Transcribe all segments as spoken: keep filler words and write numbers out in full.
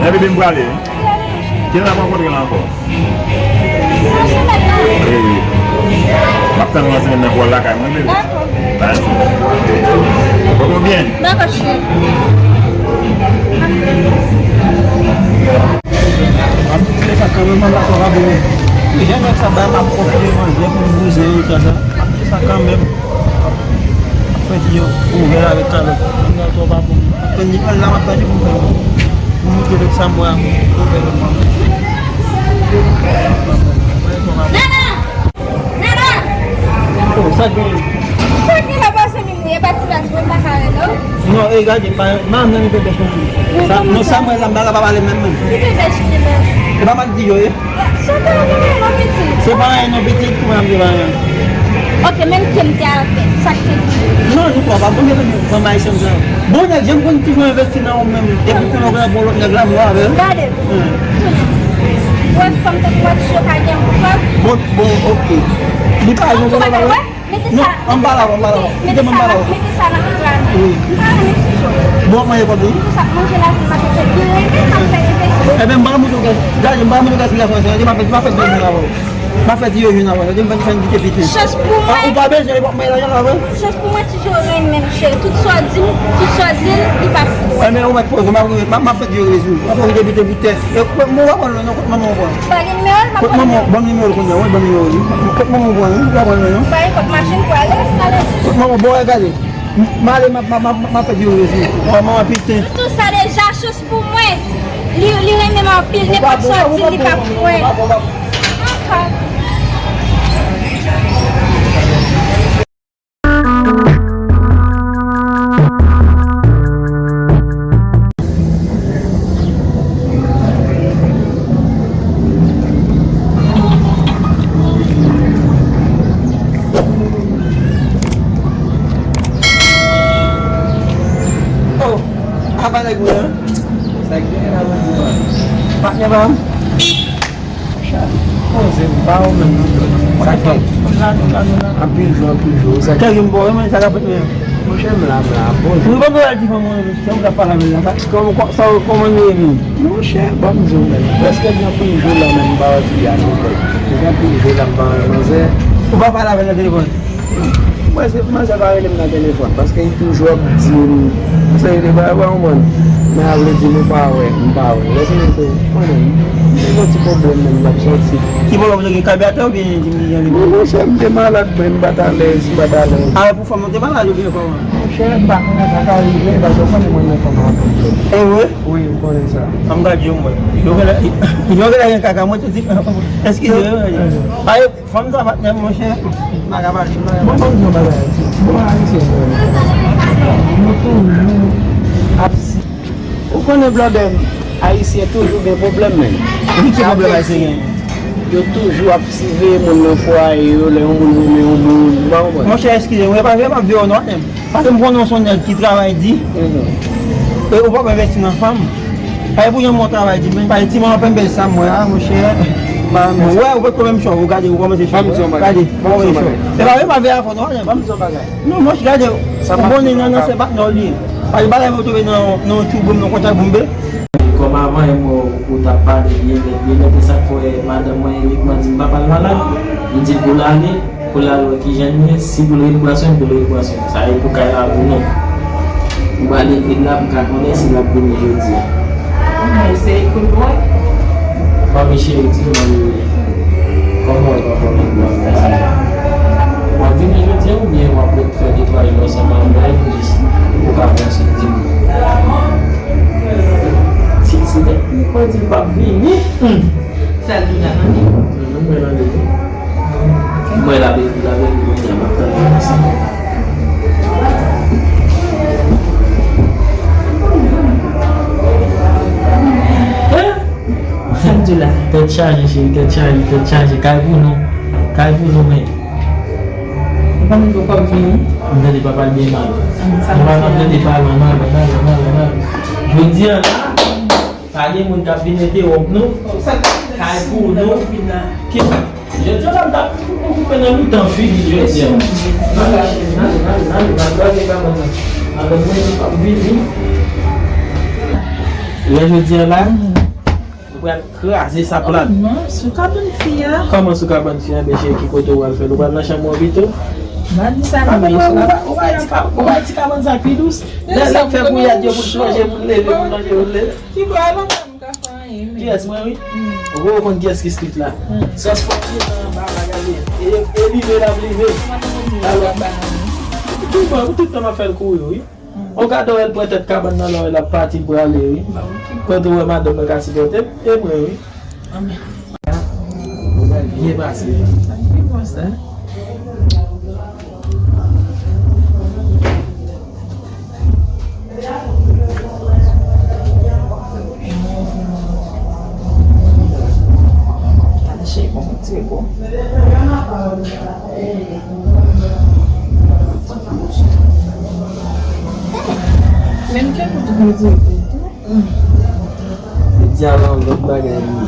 Epi m prale. Kilè n ap rankontre la ankò? Nan semèn nan. Wi, wi. M ap tann ou nan semèn nan pou w al lakay mwen, bebe. Dakò. Dakò. Poko byen. Dakò, cheri. An tou lè ka, kanmenm, m ap dakò avè w. Jan nèg sa bay m ap pwofite manje pou m bouzen yon tan sa. M ap fè sa kanmenm. Fè di yo ouvè avèk kalòt. Mwen twò pa bon. Mwen ni an la, mwen pa di pou mwen. Mwen montre lòt sa mwen a, mwen ouvè lòt mwen. Nana! Nana! Oh, sa gen. Sa gen la pase mim li, e pa ti bas, mwen pa ka rele w. Non, e gade, pa, manman nan li fè bèch nan li. Sa, non, sa mwen la, m pa ka pa pale menm, menm. Li fè bèch li menm. E pa mal di yo, e. Sa te anyen non pitit. Se pa anyen non pitit, kouman m te pa anyen? Ok, men ke m te al fè. Sa k te di? Non, nou twa pa bon, men zanmi ayisyen sa. Bon, nèg, janm konn toujou envesti nan ou menm. Depi konnen w gen bon lòt nèg la, mwen avè l. Gade. Hmm. Ou wè fanm tankou Mathieu ka gen yon kòb? Bon, bon, ok. Li pa gen kòb, wè? Mete sa. Non, an pa la, an pa la. Kite mwen pa la. Mete sa nan pla. Wi. M pa renmen ti jòl. Bon, manje kòb li. Pou sa, manje la, m ap fè. Li renmen, m ap fè envesti. Ebyen, m pa montre w gaz. Gade, m pa montre w gaz, gaz, gaz, gaz, m pa fè, m pa fè ti jòl avè w. M pa fè ti jòl avè w. Gade, m pa fè ti jòl avè w. Ou pa bezwen, e pa mwen la, avè w. Chans pou mwen, ti jòl renmen m, cheri. Tout sa w di m, tout sa w di l, li pa pou mwen. Ebyen, ou mèt poze, m ap, m ap, m ap fè ti jòl avè w. M ap fè w kite biten pou tè. E, mwen, mwen, mwen, mwen, mwen, mwen, mwen. Pa gen nimewo l, m ap pran nimewo l. Kot manman w? Ban m nimewo l, wi. Kot manman w pran, wi? Ou pa pran, non? Pa gen kòb machin pou ale, ale. Kot manman w? Bon, gade. M ale, m ap, m ap, m ap, m ap fè di yo rezi. Manman, piten. M di w sa deja, chans pou mwen. Li, li renmen m anpil, nenpòt sa w di l, li p ap kwè. Ankò. Oh, apa nèg mwen an? Sa k genyen la, mwen di, man? Patnè pa m. Poze m, pa ou menm non. Sa fè? Anpil jou, anpil jou. Sa fè? Kèk jou m pa wè, men sa ka fèt menm. Monchè, m la, m la. Poze. Ou pa bezwen di fanm ou, se ou k ap pale avè l la, sa. Kòman, kò-, sa, kòman nou ye menm? Monchè, ban m di w menm. Prèske gen anpil jou la menm, m pa wè fi a non, frè. Gen anpil jou la, m pa wè manzè. Ou pa pale avè l nan telefòn? Mwen, se manzè pa rele m nan telefòn, paske li toujou ap di m, se rele pa, pa konprann. Men a vle di, nou pa wè, m pa wè. Lè fini tou, konnen, m gen yon ti pwoblèm menm, m ap sòti. Ki pwoblèm ou te gen, kabyatè oubyen di m li gen li? Wi, monchè, m te malad, men m pa t alèz, m pa t alèz. A, pou fanm ou te malad oubyen kòman? Monchè, m pa konnen sa ka rive, paske w konnen mwen nan fanm anpil. E vre? Wi, ou konnen sa. An m gade yo, mwen. Yo genlè, yo genlè gen kaka, mwen tou di, eskize, wi. Ayo, fanm sa patnè m, monchè. M pa ka pale, m pa ka pale. Bon, bon, bon, bagay. Bon, Ayisyen, nou toujou ap si. Ou konnen blòdè m, Ayisyen toujou gen pwoblèm, men. Ki pwoblèm Ayisyen gen? Yo toujou ap siveye moun nan fwaye yo, lè yon moun renmen yon moun, ou pa konprann? Monchè, eskize m, wi, e pa vre, m ap veye w non, patnè m. Paske m konnen w se yon nèg ki travay di. Mhm. E ou pap envesti nan fanm. Paske pou yon moun travay di, men paske ti manman penbèl sa m wè a, monchè. Mwen wè ou potko menm chòv, ou gade, ou kòmanse chòv. Gade, ou kòmanse chòv. E pa vre, m ap veye avè w non, patnè m. Ban m di yon bagay. Non, monchè, gade, ou konnen nan, nan se patnè w li ye. Paske bagay mwen tonbe nan, nan yon tchoubou m, nan kontak boumbe. Kòm avan, e mwen ou t ap pale byen nèt, byen nèt, e sa k fè madanm mwen inikman di m pa pral malad. M di l pou l ale, pou l al wè kijan l ye, si pou l ret bwasonn, pou l ret bwasonn. Sa e pou kay la pou nou. M pral ekri l la, m ka konnen si l ap vini jodi a. Mwen se ekri l pou mwen. Manmi cheri, di m, manmi, kòman w ap anfòm bò a konsa? W ap vini jodi a oubyen w ap ret fè de twa jou ansanm avè l, jis pou w ka pran sou di m? Titi, depi mwen di l p ap vini. Hmm. Sa l di w la nan li? Mhm, mwen nan li tou. Mwen la, baby, la, baby, mwen la, m ap tann li ansanm. Hein? Sa m di w la? Tèt chaje, cheri, tèt chaje, tèt chaje. Kay pou nou. Kay pou nou, men. Ou pa menm poko ap vini? M tande papa l byen mal. Sa m di w la? M tande pale mal, mal, mal, mal, mal. Jodi a la, pa gen moun k ap vin mete wòb nou. Kay pou nou. Ki Jodi a la, m t ap koupe nan mitan figi jodi a. N ale, n ale, n ale, n al kraze kabann nan. Avèk mwen ki p ap vini. Lè jodi a la, nou pral kraze sa plat. Non, sou kabann fi a. Kòman sou kabann fi a? Mesye, ki kote w al fè l? Ou pral nan chanm ou pito? M pa di sa non, mesye. Ou pa di kabann sa pi dous? Lè l ap fè gouyad yo pou l plonje, pou l leve, pou l plonje, pou l leve. Ki bò, e pa m ka fè anyen, men. Kiyès, mwen, wi? Ou konn kiyès ki street la? Sòs pòmye nan anba la, gade. E, e live l ap live. Alò, ki bò, ou tout tan m ap fè l kouri, wi. Ou gade, wè l pran tèt kabann nan, lè l ap pati, l prale, wi. Kote w wè madanm mwen ka sipòte m, e mwen, wi. Byen pase. Sa ki bon sa? Menm ke kout gwo di. Li di a la yon lòt bagay li ye.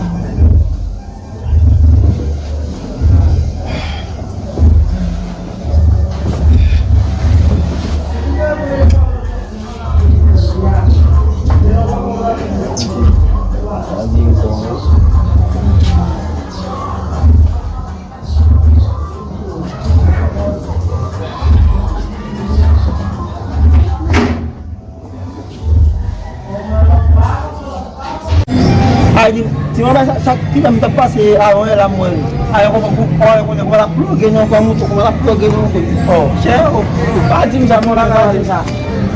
Ay, di, ti manman sa, sa, ti manman t ap pase avan yè la, m wè l. Ay, kòman, kòman, kòman l ap ploge nan kò mouton, kòman l ap ploge nan kò. Oh, chè, oh, pa di m sa, non, pa di m sa.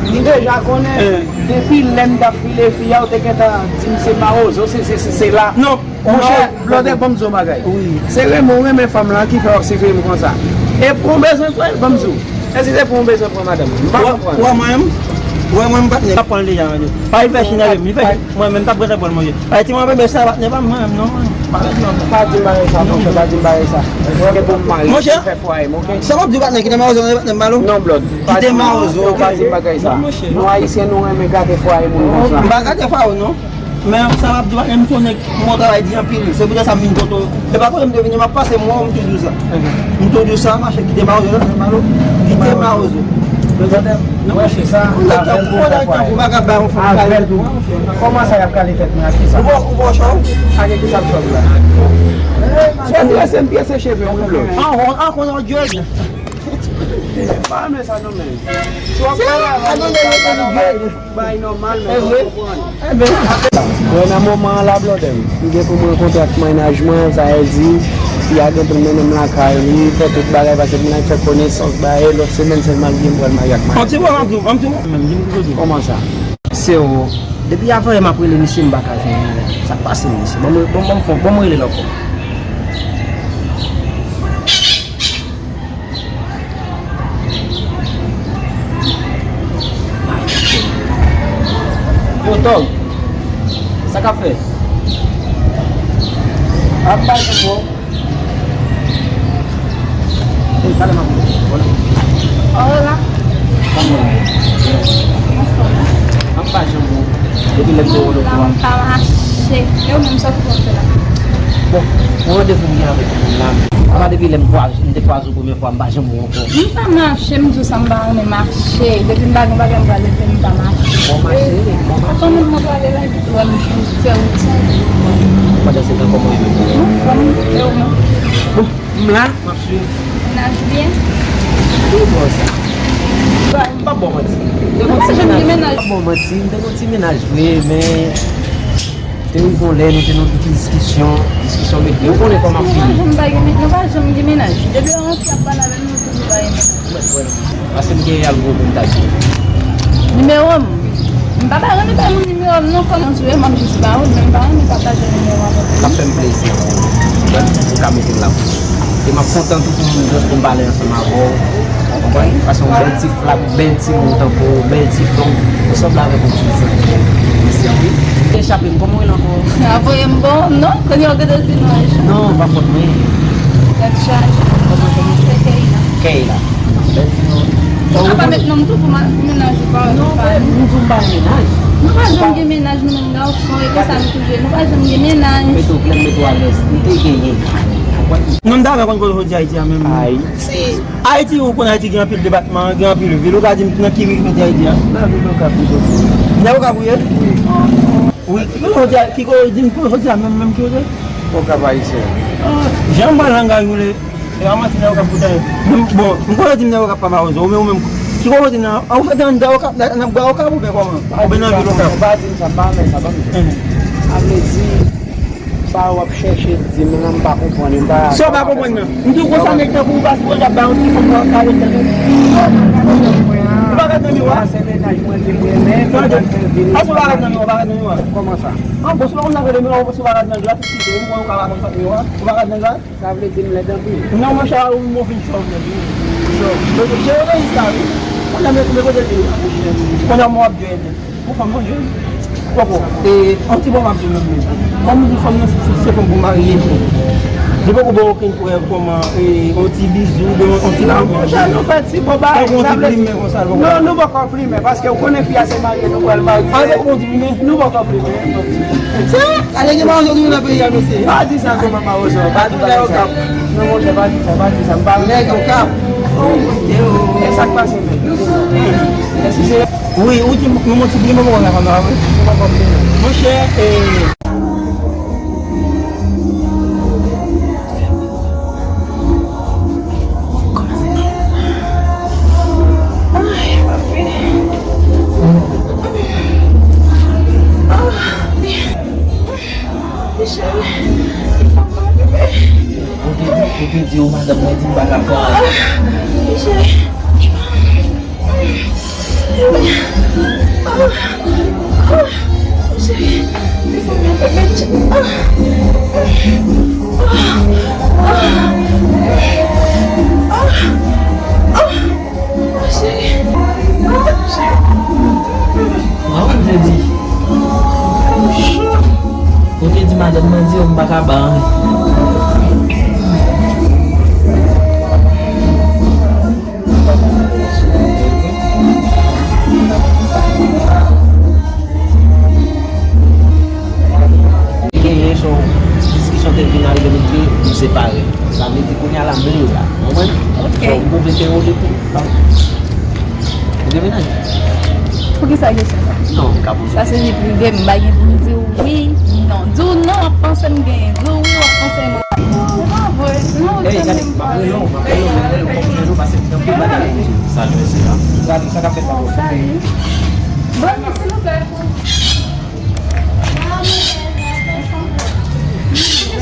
M deja konnen, depi lè m t ap file fi a, ou te gentan di m se mawozo, se, se, se, se la. Non. Monchè, blòdè, ban m di w yon bagay. Wi. Se renmen w renmen fanm lan ki fè w ap siveye m konsa. E pou w bezwen pran l, ban m di w. E si se pou w bezwen pran madanm mwen, m pa konprann. Wè mwen menm, wè mwen m patnè, m pa pran l deja, mwen. Pa fè chin avè m, li fè chin. Mwen menm, m t ap bezwen pran l, monchè. Ay, ti mwen bebe, sa patnè pa m, mwen menm, non. Pa di m bagay sa, monchè, pa di m bagay sa. Mwen gen pou m marye, pou m fè fwaye m, oke? Sa w ap di patnè, kite mawozo, patnè m malo? Non, blòd. Kite mawozo, pa di m bagay sa. Nou Ayisyen, nou renmen gate fwaye moun konsa. M pa gate fwaye w, non. Men sa m ap di w, m konnen mwen travay di anpil. Se poutèt sa m vin kote w. E pa kote m te vini, m ap pase mwen, m toujou sa. M toujou sa, mache kite mawozo, kite mawozo. Non, mache sa, avè l pou fè fwaye. Avè l pou. Kòman sa y ap kale tèt mwen ak kisa? Ou bon, ou bon, chòv? Ak kisa m chòv la? Swa trese m, pyese cheve mwen, blòd. An, an, an, an, Dye. Pa renmen sa non, men. Si w ap pale avè l, bay nòmal, men w konprann. Wè, nan moman an la, blòdè m, m gen pou m rankontre ak mennaj mwen, sa vle di, fi a gentan mennen m lakay li, fè tout bagay, paske m gen fè konesans, bagay, lòt semèn sèlman li gen pou al marye ak mennaj mwen. Kòman sa? Se w, depi avan yè m ap rele misye, m pa ka jwenn li. Sa k pase, mesye? Ban mwen, ban mwen, ban mwen rele l ankò. Yo, Tòg, sa k ap fèt? Ap bay yon mo. Ey, pale m ak ou. Hola. Kòman w ye? Anfòm. An pa janm wè w depi lè m te wè w lòt fwa. La, m pa mache. E ou menm, sa w t ap fè la? Bon, yon randevou m gen avèk yon moun la. Apa depi lè m kwaze, m te kwaze w premyè fwa, m pa janm wè w ankò. M pa mache, m di w sa, m pa renmen mache. Depi m pa gen bagay, m pa leve, m pa mache. Bon, mache, bon, mache. Atann, mwen prale la, epi tou, m fè wout sa. Pandan se tan, kòman w ye menm? Anfòm, e ou menm? Bon, m la, m ap swiv. Mennaj byen? Wi, bòs. M p ap ba w manti. M pa janm gen mennaj. M p ap ba w manti, m te gen yon ti mennaj vre, men te rive yon lè, nou te nan yon ti diskisyon, diskisyon met, men ou konnen kòman m ap fini. Nou pa janm pa gen men-, nou pa janm gen mennaj. Depi yon fi ap pale avè m, nou toujou pa gen mennaj. Mwen, mwen, paske m gen al gwo pou m ta di. Nimewo m. M pa ta renmen bay moun nimewo m non, kòm m sou m ap jis ba ou, men m pa renmen pataje nimewo avèk ou. Sa fè m plezi. Mwen, ou ka mete l la pou mwen. E m ap kontan tou pou m jis pou m pale ansanm avè w. Ou konprann? Paske yon bèl ti flag, bèl ti moun tankou w, bèl ti fanm, ou sanble avèk yon ti zanj. Mèsi anpil. Te chape m, kòman w rele ankò? A voye m bon, non? Kounye a w gentan di non, e chan. Non, pa fòt mwen. Tèt chaje. Kòman, kòman? Se Keyla. Keyla. Bèl ti non. A pa met non m tou pou ma-, pou mennaj ou pa. Non, pa, nou di m pa gen mennaj. Nou pa janm gen mennaj, nou menm gason, e konsa nou toujou ye. Nou pa janm gen mennaj. Mete w klè, mete w alèz. M te genyen. Non, m ta renmen konn kote w soti Ayiti a menm. Ayiti? Ayiti, ou konn Ayiti gen anpil depatman, gen anpil vil. Ou ka di m nan ki vil ou soti Ayiti a? Nan vil Okap m soti. Nan Okap ou ye? Wi. Ki kote w soti a, ki kote, di m kote w soti a menm, menm ki kote? Okap Ayisyen. Ah, jan m pale langaj ou le, e a manti nan Okap pou tande. Bon, m konnen di m nan Okap pa mawozo, ou menm, ou menm. Ki kote w soti nan, ou soti nan Okap, nan, nan bò Okap oubyen kòman? Oubyen nan vil Okap? Pa di m sa, pa di m sa, pa di m sa, pa di m sa. Sa vle di, sa w ap chèche di m lan, m pa konprann, m pa... Sa w pa konprann nan? M di w konsa, nèg tankou w pa sipoze ap bay yon ti fanm karant lane. Ou pa gad nan miwa? Tande. Èske w pa gad nan miwa? Ou pa gad nan miwa? Kòman sa? An bon, si w pa konn sa k rele miwa, si w pa gad nan glas, eskize m, mwen ou ka pa konn sa k miwa. Ou pa gad nan glas? Sa vle di m lèd anpil. Non, monchè, ou m fin chòv nèt wi. Chòv. Monchè, se reyis la wi. Kounye a, men kote l ye la, monchè? Kounye a, mwen w ap jwenn. Bon, fanm manje. Poko. E, yon ti bon m ap di w menm. Kòm m di fanm nan, se, se fanm pou marye tou. Li poko ba w okenn prèv kòman, e, yon ti bizou, yon, yon ti... Non, monchè, nou fè ti bon bagay. Tankou yon ti plimen konsa, l poko... Non, nou poko plimen, paske ou konnen fi a se marye nou pral marye. A, poko yon ti plimen? Nou poko plimen. Se, ale gen mawozo tou nan peyi a, mesye. Pa di sa, kòman mawozo? Pa di sa. Non, monchè, pa di sa, pa di sa. M pa... Nèg Okap. E sa k pase menm? Èske se... Wi, ou di m yon ti plimen, mwen konn la konn la, wi. Monchè, e... Ou te di, ou te di, o madanm mwen di m pa ka fè anyen. An, ou te di. Ou te di madanm mwen di w m pa ka ba anyen. Genyen se yon ti diskisyon te vin al de nou separe. Sa vle di kounye a la m le la. Ou konprann? Ok. Donk, m pwofite yon de tou. Ou gen mennaj? Poukisa kesyon sa? Non, m ka poze. Sa se vi prive m, m pa gen pou m di w wi, non. Di w non, w ap panse m genyen. Di w wi, w ap panse m... Ou pa vre. Non, ou... Ey, gade, m ap rele w, m ap rele w, m ap rele w, fòk m rele w, paske m gen anpil bagay pou m di w. Sa nou ese la. Gade, sa k ap fèt la. Salut. Bon, silvouplè.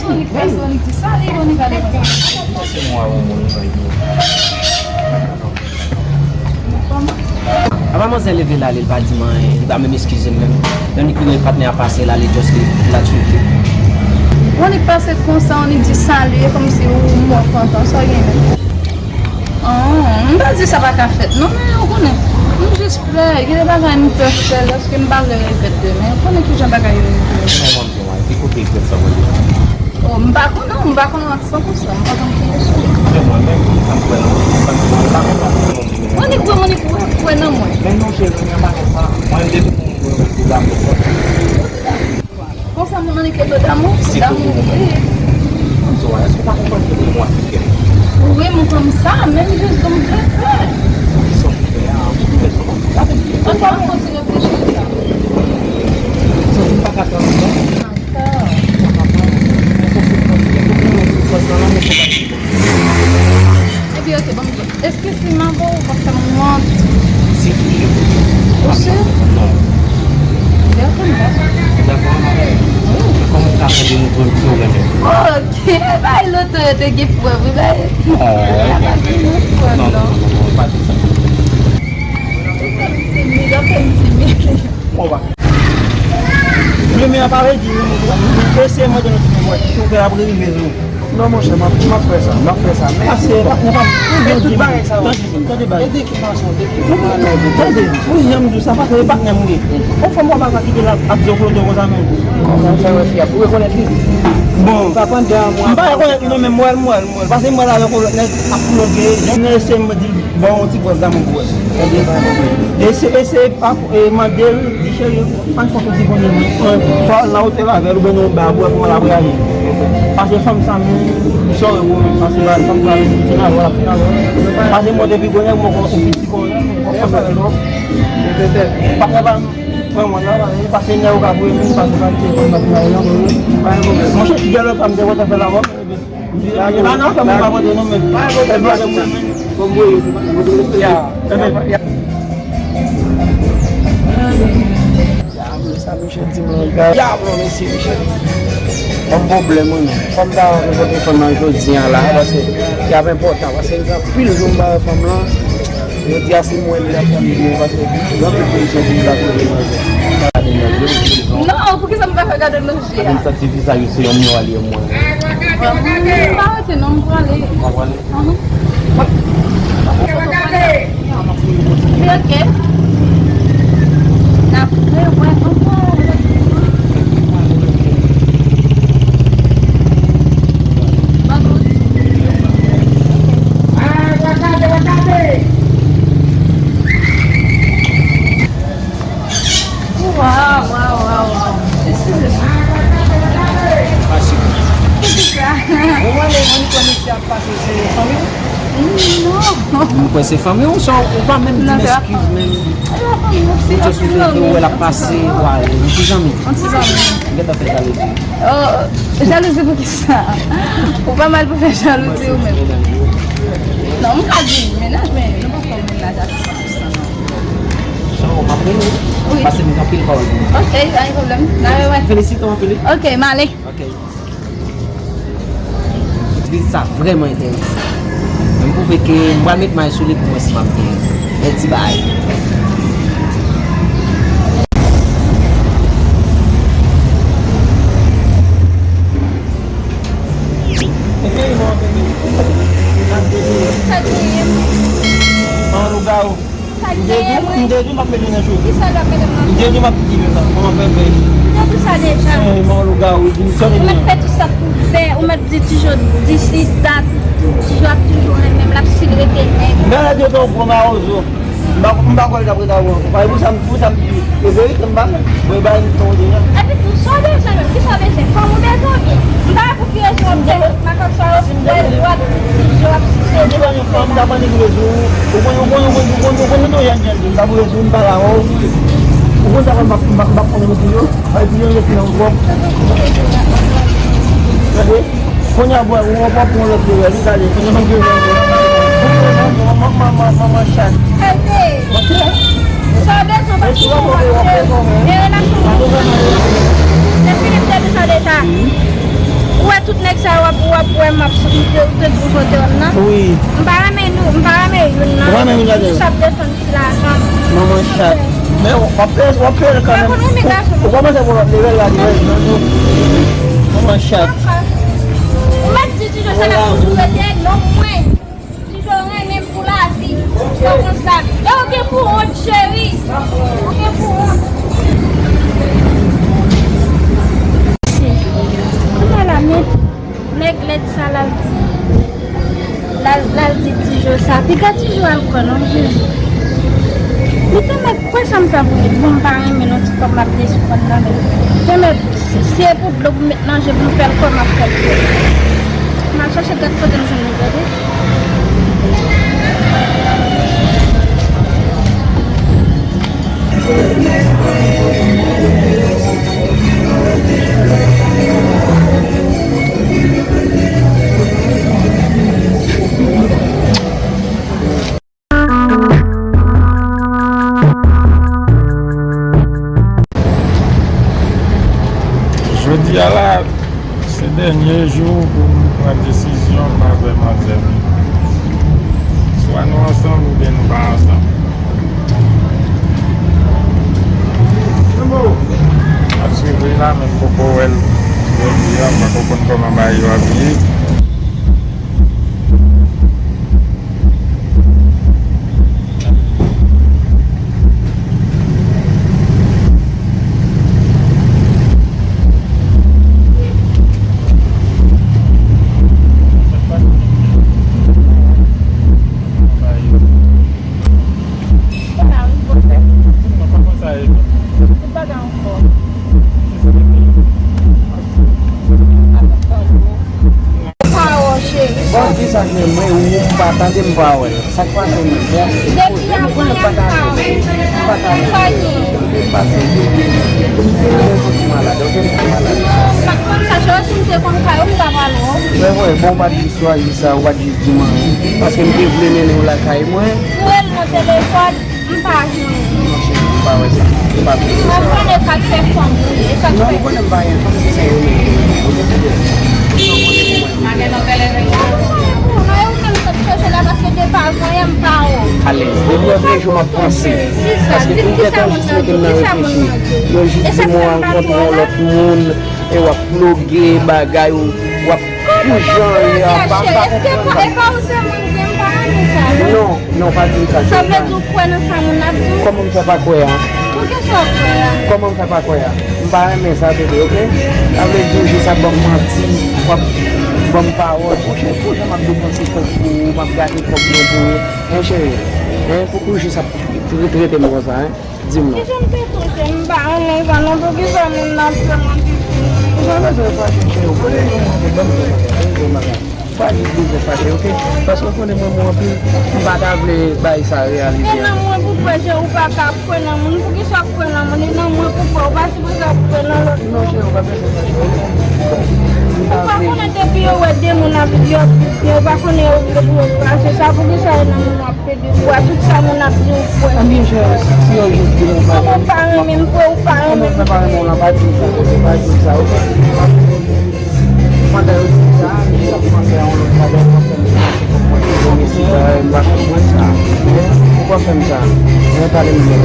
Sa li, Monika, li pa... Apa manzè leve l ale, li pa di m anyen, li pa menm eskize m menm. Yon nèg ki gen patnè a pase l ale, just li, l ap swiv li. Yon nèg pase konsa, yon nèg di salut, e kòmsi ou mò kontan, sa w gen menm? Oh, m pa di sa pa ka fèt non, men ou konnen, m jis pè, gen de bagay m pè fè, lòske m pa vle regrèt demen, ou konnen kijan bagay yo ye. Ki kote regrèt sa pral ye? Oh, m pa konnen, m pa konnen ak san pou san, m pa konn ki yo sou. Se mwen menm, sa m kwè nan, sa m kwè nan, sa m kwè nan. Mwen ni kwè, mwen ni kwè, kwè nan mwen. Men non, cheri, mwen pa konn sa. Mwen, depi mwen, mwen, mwen, mwen, mwen, Konsa moun annik yo damou, damou wi. Konsa, èske w pa konprann ke mwen ki kè? Wi, m konn sa, men m jis di w m vle kwè. Kisa w vle a? Ou vle sa? Gade byen. Ann fè yon ti reflechi sa. Santi m pa ka tann ankò. Ankò. M pa ka tann. Mwen fòse m fòse. Mwen fòse m fòse nan lanmou fò pa. Ebyen, ok, ban m di w. Èske si m avè w, w p ap fè m wont? Si toujou. Ou si? Non. Dèyè konn ba. Dakò. Wi. Kòman w ka fè demontre m ke w renmen m? Ok, bay loto yo te gen prèv, wi, bay. Non. Yo pa gen prèv, non, non, non, non, pa di sa. Ou fè m timid, ou fè m timid. Bon, ba. Premye a pa vle di, eseye mande yon ti pwen, si w fè apre rive sou. Non, monchè, m ap, m ap fè sa, m ap fè sa, men... Pase, patnè pa m, e tout bagay sa yo. Tande, tande, tande, de ki fason, de ki fason? Tande, ou janm di w sa, pase, e patnè m wi. Yon fanm w ap kite l ap, ap di w flòte konsa menm. Kòman w fè wè fi a, ou rekonèt li? Bon, m pa rekonèt li non, men m wè l, m wè l, m wè l. Pase m wè l avèk yon lòt nèg ap flòte, jan m eseye m di, bon, yon ti pwòz damou pou wè. Eseye, eseye, e mande l, di cheri, ann fè yon ti konnen mwen, pa la otè avè l, oubyen nan yon ba pou wè kòman l ap reyaji. Pase fanm sa menm, m sòre ou menm, pase ba fanm sa menm, fin avè l, ap fin avè l. Pase mwen depi gwo nèg mwen kon ou piti kon nèg mwen konsa. Patnè pa m, mwen mwen la, pase nèg ou ka voye menm, pase ba m telefòn nan fin avè l. Monchè, si gen lòt fanm te kontan fè l avè m, la gen pa nan fanm ou pa pote non menm. Fè blòk mwen menm. Bon, bon, yo, yo, yo, yo, yo. Ya, bro, sa Michel di m lan, gade. Ya, bro, mèsi, Michel. Yon pwoblèm, wi, men. Fanm ta rankontre fanm nan jodi a la, paske y ap enpòtan, paske gen anpil jou m pa wè fanm lan. Jodi a, se mwen li ap fè m byen, paske gen anpil kondisyon pou li ta kote manzè. Non, poukisa m pa fè gade nan je a? Administratif sa, yo se yon miwa li, yon mwen. Vrèman, m pa rete, non, m prale. W ap prale? Aham. Wi, ok. N ap rewè ankò. Ban nou. Waw, waw, waw, waw. Eskize m. Fasil. Poukisa? Ou wè lè moun konnen si ap pase se fanmi w? Non. Mwen kwè se fanmi w, sa ou pa menm di m eskiz menm. Ou te sou fè ou wè l ap pase, ou ale, yon ti zanmi. Yon ti zanmi. Ou gentan fè jalouzi. Oh, jalouzi poukisa? Ou pa mal pou fè jalouzi ou menm. Non, m ka di mennaj, men nou pa fè mennaj a san pou san non. Chan, w ap rele? Wi. Pase m gen anpil pawòl pou mwen. Ok, pa gen pwoblèm. N a rewè. Felisite w anpil, wi. Ok, m ale. Ok. Vizit sa vrèman enteresan. Men m twouve ke m pral met may sou li pou m wè si m ap gen yon ti bagay. Sa k genyen? An lougawou. Sa k genyen, mwen? M te di w m ap mete nan chou. Kisa l ap mete m nan chou? M te di w m ap di w sa, kòman fè fè? M te di w sa deja. Ou mèt fè tout sa pou fè, ou mèt di Tijo disi dat, Tijo ap toujou renmen m, l ap si l rete nèg. M pa di w fè w pran mawozo. M pa, m pa kwè l t ap rete avè w ankò. Paske pou sa, pou sa m di, e verite m pa fè. Mwen bay m ton deja. Epi tou, sa w bezwen menm? Kisa w bezwen? Fanm ou bezwen oubyen? M pa wè pou ki rezon w ap fè makak sa yo, w ap, w ap sispann. Si m te konn yon fanm, m t ap annik rele w. Ou konn, ou konn, ou konn, ou konn, ou konn nou jèn jèn, m t ap rele w, m pale avè w. Ou konn sa m ap, m ap, m ap konnen pou yo. Ay, pou yo ret nan twòp. Gade. Kounye a, bwè, ou, w ap pran lòt lewè, li gade. Kounye a, manke lewè. Manman, manman, manman chat. Sa w bezwen pa sou konprann ke e relasyon mwen. Se Philippe te di sa deja. Ou wè tout nèg sa yo w ap, w ap wè m ap sou, ou te, ou te di ou te wè m nan? Wi. M pa renmen nou, m pa renmen youn nan. Ou pa renmen youn ladan yo? Jis ap desann ti lajan. Manman chat. Men w ap peye, w ap peye l kanmenm. Ou, ou kòmanse pran lòt lewè la, lewè nan nou. Manman chat. Ou mèt di Tijo sa l ap toujou rete nonm mwen. Tijo renmen m pou lavi. Sa w konn sa. E ou gen pou wont, cheri. Ou gen pou wont. Kounya la, men nèg lèd sa l al di, l al, l al di Tijo sa. Piga Tijo al kwè non, Jezi. Li te mèt kwè sa m fè pou li. Bon, m pa renmen non ti kòb m ap despann nan men. Te mèt, si, si e pou dlo pou m met nan je pou m fè l kwè m ap fè l kwè. M al chache gad kote m jwenn li, gade. Jodi a la, se dènye jou pou m pran desizyon m avè manzè m. Swa nou ansanm oubyen nou pa ansanm. M ap swiv li la, men m poko wè l jodi a, m poko konn kòman bagay yo ap ye. Tout bagay anfòm. Kisa ki pi? Avèk fanmi. Mwen, ou pa tande, m pa wè. Sa k pase menm? Depi avan yè m pa wè. M pa tande. Sa gen? M pase depi. Mwen soti malad, oke? M pa malad. Non, m pa t konn sa, se si m te konn kay ou, m ta pale w. Mwen, mwen, bon, ou pa t jis chwazi sa, ou pa t jis di m anyen. Paske m te vle mennen w lakay mwen. Ou rele nan telefòn, m pa jwenn ou. Non, cheri, m pa wè sa. M pa vle sa. Mwen konnen sa k fè fanm ou ye, e sa k fè. Non, m konnen m pa gen fanm, se sa yo menm. Ou konnen pou mwen. Alèz. Depi lòt jou m ap panse. Paske pou gentan jis mete m nan reflechi. Yo jis di m w rankontre yon lòt moun, e w ap ploge bagay, ou w ap pou jan w ye a, pa, pa konprann sa. Non, non, pa di m sa. Sa vle di ou kwè nan sa moun ap di w? Kòman m fè pa kwè a? Poukisa w kwè a? Kòman m fè pa kwè a? M pa renmen sa, bebe, oke? Sa vle di w jis ap ban m manti, w ap ban m pawòl. Pou jan, pou jan m ap depanse kòb pou ou, m ap gate kòb mwen pou ou. Hein, cheri? Hein, pou ou jis ap trete m konsa, hein? Di m non. Kijan m te touche? M pa renmen sa non, poukisa moun nan ap fè mwen piti? Ou pa bezwen fache, cheri, ou konnen nou antre, ban m di w, ban m di w bagay. Pa jis bezwen fache, oke? Paske w konnen m renmen w anpil, m pa ta vle bagay sa reyalize. E nan mwen pou kwè, cheri, ou pa ka kwè nan moun. Poukisa w ap kwè nan moun? E nan mwen pou kwè, ou pa sipoze ap kwè nan lòt moun. Non, cheri, ou pa bezwen fache, oke? Ou pa konnen depi yo wè de moun ap di yo ap viv byen, ou pa konnen yo vle pou yo krache sa, poukisa e nan moun w ap pede kwè tout sa moun ap di ou kwè? Ebyen, cheri, si yo jis di m ou pa renmen m, ou pa renmen m. Kòman w fè pa renmen w la, pa di m sa, pa di m sa, oke? Pandan yo di m sa, m jis ap panse a yon lòt bagay, m ap fè m panse pou mwen, pou mwen, si bagay m pa konprann sa. Ou pa fè m sa. Men pale m byen.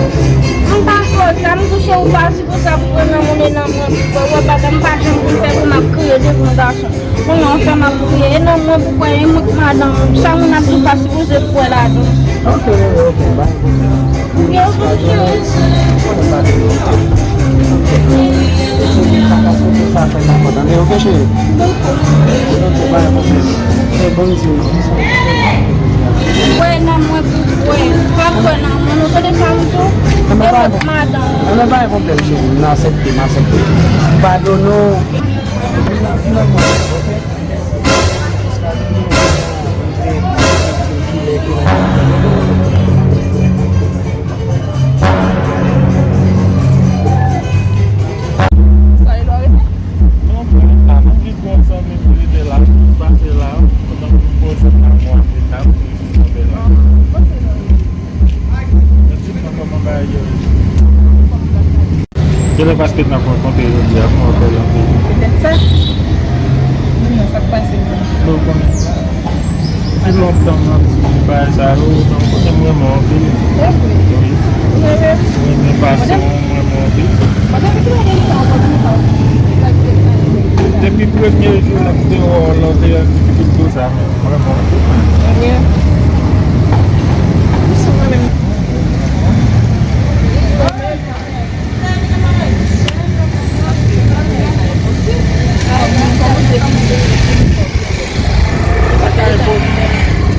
M pa fè w sa, m touche ou pa sipoze ap kwè nan moun e nan mwen pou kwè. Ou wè bagay m pa janm konn fè pou m ap kriye devan gason. Kounye a w fè m ap kriye, e nan mwen pou kwè, e mwen k madanm ou, sa moun ap di w pa sipoze kwè ladan. Ok, ok, pa gen pwoblèm. Ou gen yon solution? Konnen pa gen pwoblèm. Sa fè m ap tande, ok, cheri? Ok, pa gen pwoblèm. E bon, di m, ki sa w fè? Kwè nan mwen pou kwè. Pa kwè nan moun, ou tande sa m di w? E mwen k madanm ou. Anben, pa gen pwoblèm, cheri. M aksepte, m aksepte. Padone w. Kèlè paske n ap rankontre jodi a pou apèl anpil? Petèt sa. Non, sa k pase menm? Bon, bon. Depi lontan m ap di bagay sa yo, donk, kote m renmen w anpil. Wi. Mwen renmen fason w renmen w anpil. Depi premye jou lè m te wè w la, w te an difikilte sa, men m renmen w anpil.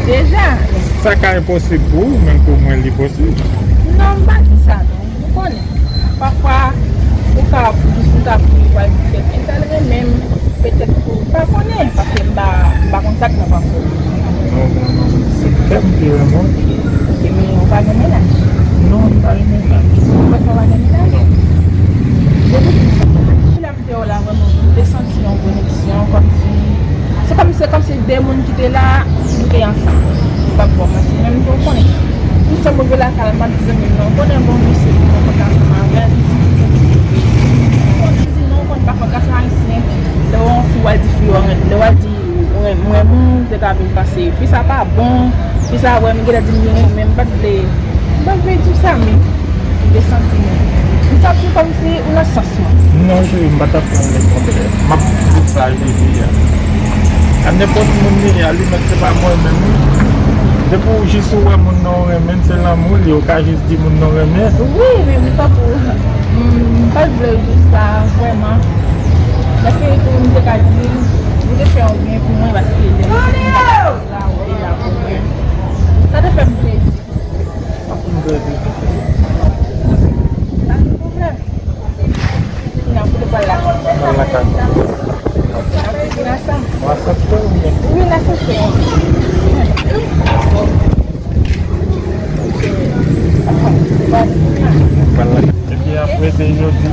Deja. Sa ka enposib pou ou, men pou mwen, li posib. Non, m pa di sa, non. Ou konnen. Pafwa, ou ka, ou ka pral di kèk entèl renmen m. Petèt ke w pa konnen, paske m pa, m pa konn sa k nan panse w. Non, non, non. Se kè m ki renmen w. Ok, men ou pa gen mennaj? Non, m pa gen mennaj. Ou kwè ke w pa gen mennaj? Non. Depi lè m te wè w la, vrèman, m te santi yon koneksyon, kòmsi, se kòm, se kòmsi de moun ki te la, ki te ansanm. M p ap ba w manti, men m te konnen. Tout sa m rive lakay la, m ap di zanmi m nan, ou konnen bon, nou se nou konn ansanm avè l. Ou konnen, m di non, ou konnen pafwa gason ayisyen, lè w wè yon fi, w al di fi, w al di, mwen, mwen, moun te ka vin panse fi sa pa bon, fi sa wè m, genlè di m vin renmen, m pa t vle, m pa t vle di w sa, men m te santi m, m santi kòmsi ou nan sans mwen. Non, cheri, m pa t ap pran lè kontrè. M ap di w sa jodi a. A nenpòt moun li ye a, li mèt se pa mwen menm, wi. Depi w jis ou wè moun nan w renmen, se lanmou li, ou ka jis di moun nan w renmen. Wi, men m tankou, m pa t vle w di sa, vrèman. Paske tou, m te ka di, ou te fè yon byen pou mwen, paske lè m te la, ou te la pou mwen. Sa te fè m plezi. Sa pou m plezi. Pa gen pwoblèm. Kounye a pou nou pral lakay. Pral lakay. N ap vin ansanm. Ou aksepte oubyen? Wi, n aksepte. Jodi,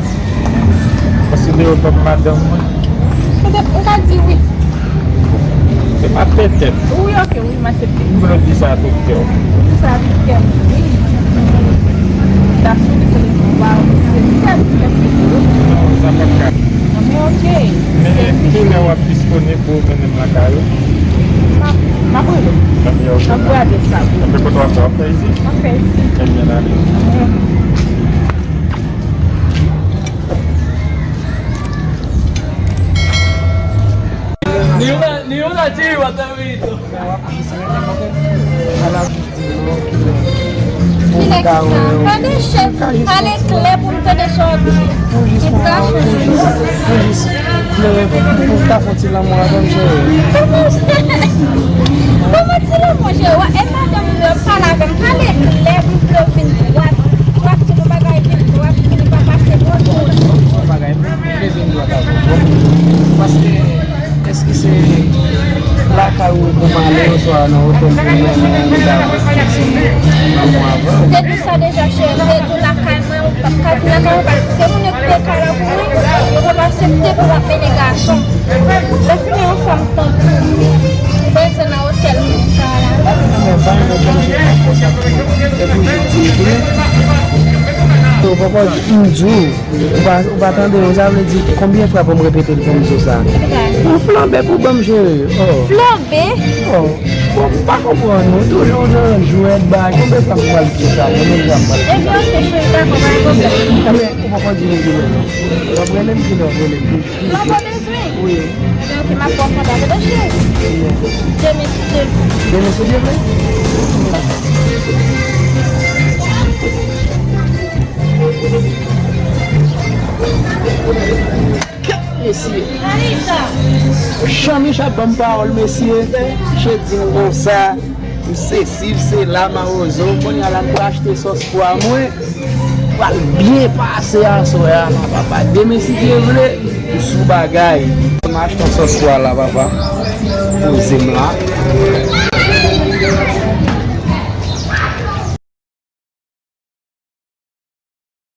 paske deyò pa madanm mwen. Petèt, ou ka di wi. Se pa petèt. Wi, ok, wi, m aksepte. M vle di sa tout kè w. Di sa tout kè m, wi. Sa sou li konnen nou pa, se tout kè m, tout kè m. Non, sa pa ka. Non, men ok. Men kilè w ap disponib pou w mennen m lakay ou? M ap, m ap rele. Ebyen, ok. M ap gade sa. Ebyen, kote w ap fè? W ap fè isit? M ap fè isit. Ebyen, ale. Niuna, niuna jiwa tabito. Tande chèf, pale klè pou m tande sa w ap di. Pou jis fè yon, pou jis, pou jis flè, pou ta fè yon ti lanmou avè m, cheri. Kòman, kòman ti lanmou, cheri? E madanm ou yo ap pale avè m, pale klè pou m vle w vin dwat. Dwat, tout yon bagay vin dwat, fini pa pase bon. Yon bagay, m vle vin dwat avè w. Paske Èske se lakay ou pou m ale oswa nan otèl pou m renmen ou ta vle fè ti lanmou avè w? M te di w sa deja, cheri. M te di w lakay mwen, ou p ap ka vin lakay mwen, paske se moun yo ki te kay la pou mwen, yo p ap aksepte pou w ap mennen gason. Lè fini yon fanm tankou ou, ou bezwen nan otèl pou w ka al avè l. Mwen pa renmen kòm je pa fè sa pou mwen. E pou je di byen. Ou poko di m di w. Ou pa, ou pa tande, sa vle di, konbyen fwa pou m repete l pou m di w sa? Yon flanbe pou ban m, cheri. Oh. Flanbe? Oh. Bon, m pa konprann ou. Toujou nan jwèt, bagay. Konbyen fwa m pral di w sa? Konbyen fwa m pral di w sa? Ebyen, ok, cheri, dakò, pa gen pwoblèm. Ebyen, ou poko di m kilè, non. W ap rele m kilè, w ap rele m. Flanbe w bezwen? Wi. Ebyen, ok, m ap ba w flanbe a, tande, cheri. Wi. Demen, si Dye vle. Demen, si Dye vle? Kèt, mesye. Jean Mich ap ban m pawòl, mesye. Misye di m konsa, m sesi, m sela, mawozo. Kounye a la, m pral achte sòs pwa mwen. Pral byen pase aswè a la, papa. Demen, si Dye vle, m sou bagay. M achte yon sòs pwa la, papa. Poze m la.